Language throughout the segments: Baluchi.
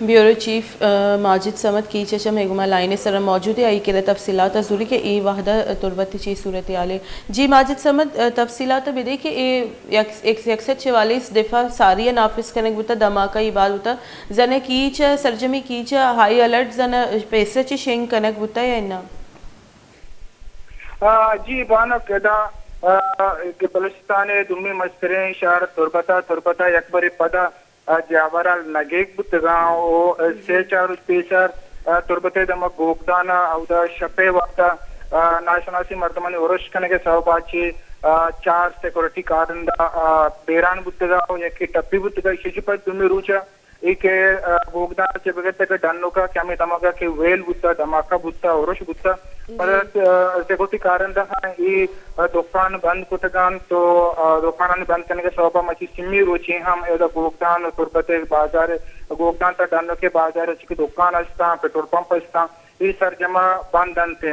بیورو چیف ماجد صمد کیچ ءَ چہ مئے گوما لائن ءِ سرا موجود اِنت، آئی کرا تفصیلات ءَ زوری کہ اے وھد ءَ تربت ءِ چی صورتحال اِنت۔ جی ماجد صمد، تفصیلات ءَ بدئے کہ اے یک، یک، یک سیٹ چوالیس دفعہ ساری ءَ نافذ کنگ بوتگ، دھماکہ ءِ بعد بوتگ، زن ءِ کیچ ءَ، سرجمیں کیچ ءَ ہائی الرٹ زن ءِ پیسر ءَ چہ شنگ کنگ بوتگ یا نہ؟ آ، جی بانک، ادا، آ، کہ بلوچستان ءِ دومی مستریں شہر تربت ءَ، تربت ءَ یک برے پدا، آ، جاورال نگیگ بوتگاں و، آ، سے چار روچ پیسر، آ، تربت ءِ دمگ گوگدان ءَ اودا شپ ءِ وھد ءَ، آ، ناشناسیں مردمانی ارش کنگ ءِ سوب ءَ چہ، آ، چار سیکورٹی کارندہ، آ، بیران بوتگ ءُ یکے ٹپی بوتگ۔ ایشی چہ پد دومی روچ ءَ اے کہ، آ، گوگدان ءَ چہ بگر تک ڈنوکا کہ ہمے دمگ ءَ کہ ویل بوتگ، دھماکہ بوتگ، ارش بوتگ، پدا، آ، سیکورٹی کارندہاں اے، آ، دکان بند کتگ اَنت و، آ، دکانانی بند کنگ ءِ سوب ءَ مرچی سیمی روچے ہم ادا گوگدان و تربت ءِ بازار، گوگدان تا ڈنوک ءِ بازار ءَ چہ کہ دکان است اَنت، پٹرول پمپ است اَنت، اے سرجم ءَ بند اَنت۔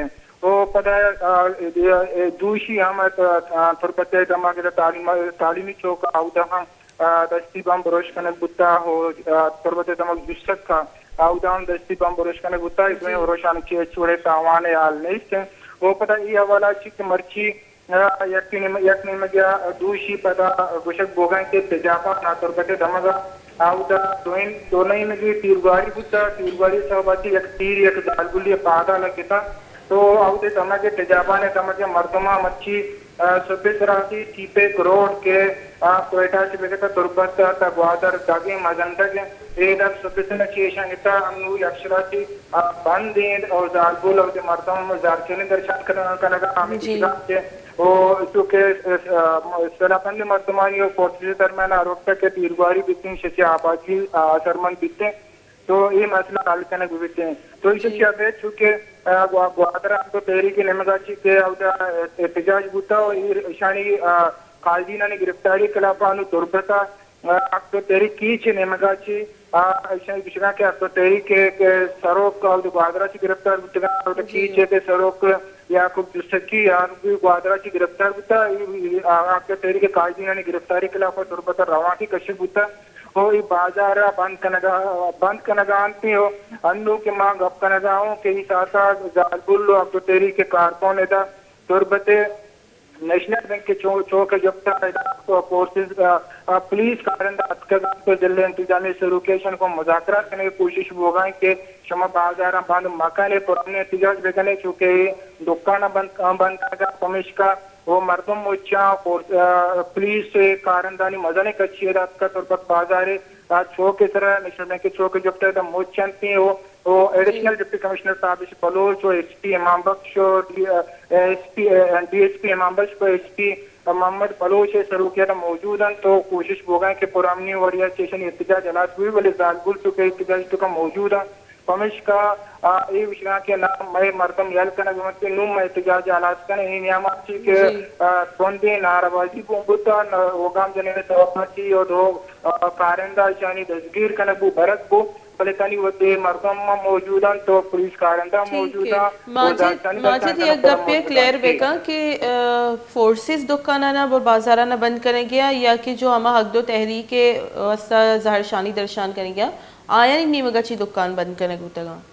و پدا، آ، اے، اے دوشی ہم، آ، تربت ءِ دمگ ءَ تعلیم، تعلیمی چوک ءَ اودا ہم آ، دستی بمب ارش کنگ بوتگ و، آ، تربت ءِ دمگ جوسک ءَ اودا ہم دستی بمب ارش کنگ بوتگ۔ اے دوئیں ارشانی چہ ہچ وڑیں تاوان ءِ حال نیست اِنت۔ و پدا اے حوالہ چہ کہ مرچی، آ، یک نیم، یک نیمگے ءَ دوشی پدا گوشگ بوگ ءَ اِنت کہ تجابان ءَ تربت ءِ دمگ ءَ اودا دوئیں، دو نیمگے تیرگواری بوتگ۔ تیرگواری ءِ سوب ءَ چہ یک تیر یک زالبولے ءِ پاد ءَ لگتگ۔ تو اود ءِ دمگ ءَ تجابان ءِ دمگ ءَ مردماں مرچی، آ، سبے سرا سی ٹی پیک روڈ کہ، آ، کوئٹہ چہ بگتا تربت تا گوادر دگیں مزن دگ اے دگ سبے سرا چہ ایشاں گتا انو یک شرا سی، آ، بند ایں او زالبول اود ءِ مردم زہرشانی درشان کنگ، کنگ ءَ ہمے گشگ ءَ کہ او چونکہ، آ، سلاہ بند مردمانی او فورسز درمیان آروکتا کہ تیرگواری بیتیں شچی آبادی، آ، اثرمند بیتیں۔ تو اے مسئلہ حل کنگ بہ بیتیں۔ تو ایشی چہ ابید چونکہ، آ، گوا-، گوادر ءَ حق ءُ تحریک ءِ نیمگ ءَ چہ کہ اودا احتجاج بوتا و اے ایشانی، آ، قائدینانی گرفتاری ءِ خلاف ءَ انو تربت ءَ، آ، حق ءُ تحریک کیچ ءِ نیمگ ءَ چہ، آ، ایشانی گوشگ ءَ کہ حق ءُ تحریک ءِ، کہ سروک اودا گوادر ءَ چہ گرفتار بوتگ اَنت، اودا کیچ ءِ کہ سروک یعقوب جوسکی آ گوادر ءَ چہ گرفتار بوتا، اے، آ، حق ءُ تحریک ءِ قائدینانی گرفتاری ءِ خلاف ءَ تربت ءَ روانکے کشگ بوتا۔ او اے بازار ءَ بند کنگ ءَ، بند کنگ ءَ اَنت او انو کہ ما گپ کنگ ءَ اوں کہ اے ساعت ءَ زالبول و حق ءُ تحریک ءِ کارکن ادا تربت ءِ نیشنل بینک ءِ چو-، چوک ءِ جپت ءَ ادا فورسز، آ، آ، پولیس کارندہ اتکگ اَنت و ضلع انتظامیہ ءِ سروکی ءَ ایشانی گوں مذاکرات کنگ ءِ کوشش بوگ ءَ اِنت کہ شما بازاراں بند مکن ئے، پرامن احتجاج بکن ئے، چونکہ اے دکاناں بند، بند کنگ ءَ پمیشکا او مردم مچاں، فورس، آ، پولیس ءِ کارندہانی مزنیں کچے ادا اتکگ تربت بازار ءِ، آ، چوک ءِ سرا، نیشنل بینک ءِ چوک ءِ جپت ءَ ادا مچ اَنت او، او ایڈیشنل ڈپٹی کمشنر تابش بلوچ و ایس پی امام بخش و ڈی، آ، ایس پی، آ، ڈی ایس پی امام بخش و ایس پی محمد بلوچ ءِ سروکی ءَ ادا موجود اَنت و کوشش بوگ ءَ اِنت کہ پرامنی وڑے ءَ چہ ایشانی احتجاج ہلاس بہ بی، بلے زالبول چونکہ احتجاج ءِ توکا موجود اَنت۔ پمیشکا، آ، اے گوشگ ءَ کہ ناں مئے مردم یل کنگ بہ بنت، نوں مئے احتجاج ءَ ہلاس کن ایں۔ اے نیام ءَ چی کہ، آ، ترندیں نعرہ بازی گون بوت، نہ، اوگام جنین ءِ سوب ءَ چی او دو، آ، کارندہ ایشانی دزگیر کنگ بو، برگ بو، بلے تنی وھدے مردم ہم موجود اَنت تو پولیس کارندہ ہم موجود اَنت۔ ماجد، ماجد یک گپے کلیئر بکن کہ، آ، فورسز دکانانا و بازارانا بند کنگ ءَ یا کہ جو ہما حق دو تحریک ءِ واستہ زہرشانی درشان کنگ ءَ آیانی نیمگ ءَ چی دکان بند کنگ بوتگ اَنت؟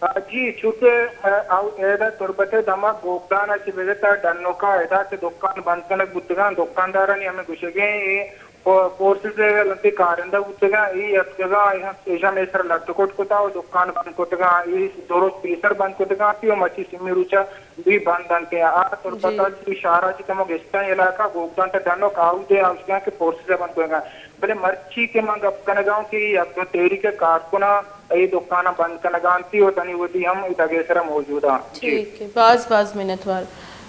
آ، جی، چونکہ، آ، او ادا تربت ءِ دمگ گوگدان ءَ چہ بگتا ڈنوکا ادا کہ دکان بند کنگ بوتگ اَنت، دکاندارانی ہمے گوشگ ایں، اے فو-، فورسز ءِ لہتے کارندہ بوتگ اَنت، اے اتکگ اَنت، اے ہم، ایشاں مئے سر لٹ کٹ کتا و دکان بند کتگ اَنت، اے دو روچ پیسر بند کتگ اَنت، اے مرچی سیمی روچ ءَ بھی بند اَنت۔ آ تربت ءَ چہ شہر ءَ چہ کمو گیشتریں علاقہ گوگدان تا ڈنوک آؤد ءَ، آ گوشگ اَنت کہ فورسز ءَ بند کتگ اَنت۔ بلے مرچی کہ من گپ کنگ ءَ اوں کہ اے حق ءُ تحریک ءِ کارکناں اے دکاناں بند کنگ ءَ اَنت و تنی وھدی ہم اے دگ ءِ سرا موجود اَنت۔ جی۔ ٹھیک ہے، باز باز منتوار۔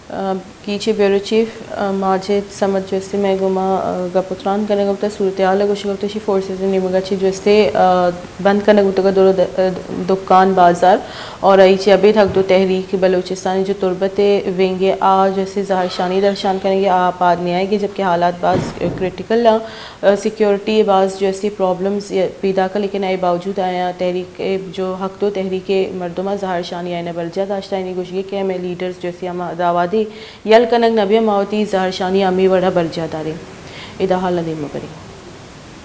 آ، کیچ ءِ بیورو چیف، آ، ماجد صمد جو استے مئے گوما، آ، گپ ءُ تران کنگ ءَ بوتا، صورتحال ءَ گوشگ ءَ بوتا، شی فورسز ءِ نیمگ ءَ چہ جو استے، آ، بند کنگ بوتگ ءَ درو د-، آ، دکان بازار اور آئی چہ ابید حق دو تحریک بلوچستان جو تربت ءِ ونگ ءَ آ جو استے زہرشانی درشان کنگ ءَ آ پاد نیائگ ءَ، جبکہ حالات باز کرٹیکل اَنت۔ سیکیورٹی ءِ باز جو استی پرابلمز پیداک اَنت، لیکن آئی باوجود آیاں تحریک ءِ جو حق دو تحریک ءِ مردماں زہرشانی آیاں برجاہ داشتہ۔ آیانی گوشگ ایں کہ مئے لیڈرز جو استی ہما داوادے یل کنگ نہ بیاں، ما وتی زہرشانی ہمے وڑا برجاہ داریں۔ ادا حال ءَ دیم ءَ بریں۔